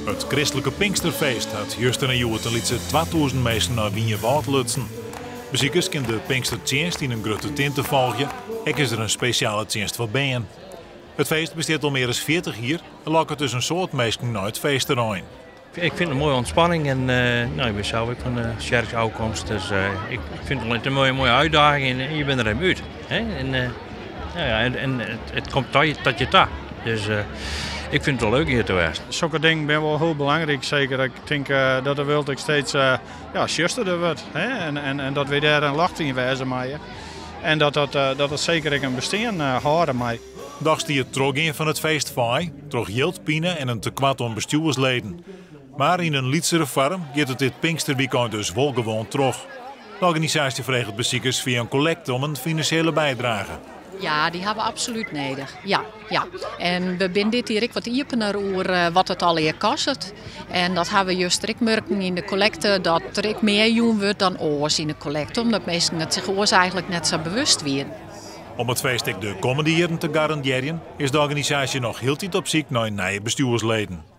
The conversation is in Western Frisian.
It kristlike Pinksterfeest hat juster en hjoed in lytse 2000 minsken nei Wynjewâld lutsen. Besikers kinne de Pinkstertsjinst yn in grutte tinte folgje. Ek is der in spesjale tsjinst foar bern. It feest bestiet al mear as 40 jier en lokket dus in soad minsken nei it feestterrein. Ik fyn it in moaie ûntspanning en no, ik bin sels ek fan de tsjerke ôfkomst, dus ik fyn it in moaie, moaie útdaging en je binne der even út. Hè? En, ja, en it komt tot je ta. Dus ik fyn it wol leuk hjir te wêzen. Sokke dingen binne wol hiel belangryk, seker. Ik tink dat de wereld ek steeds ja, sjusterder wurdt. Hè? En dat wy dêr in ljocht yn wêze meie. En dat dat seker ek in bestean hâlde mei. Dochs stie it trochgean fan it feest faai troch jildpine en in tekoart oan bestjoersleden. Mar yn in lytsere foarm giet it dit Pinksterwykein dus wol gewoan troch. De organisaasje freget besikers fia in kollekte om in finansjele bydrage. Ja, dy hawwe we absolút nedich. Ja. En we binne dit jier ek wat iepener oer wat it allegear kostet. En dat hawwe we juster ek murken yn de kollekte, dat der ek mear jûn wurdt dan oars yn de kollekte, omdat minsken it sich oars eigentlik net sa bewust wienen. Om it feest ek de kommende jierren te garandearjen, is de organisaasje noch hieltyd op syk nei nije bestjoersleden.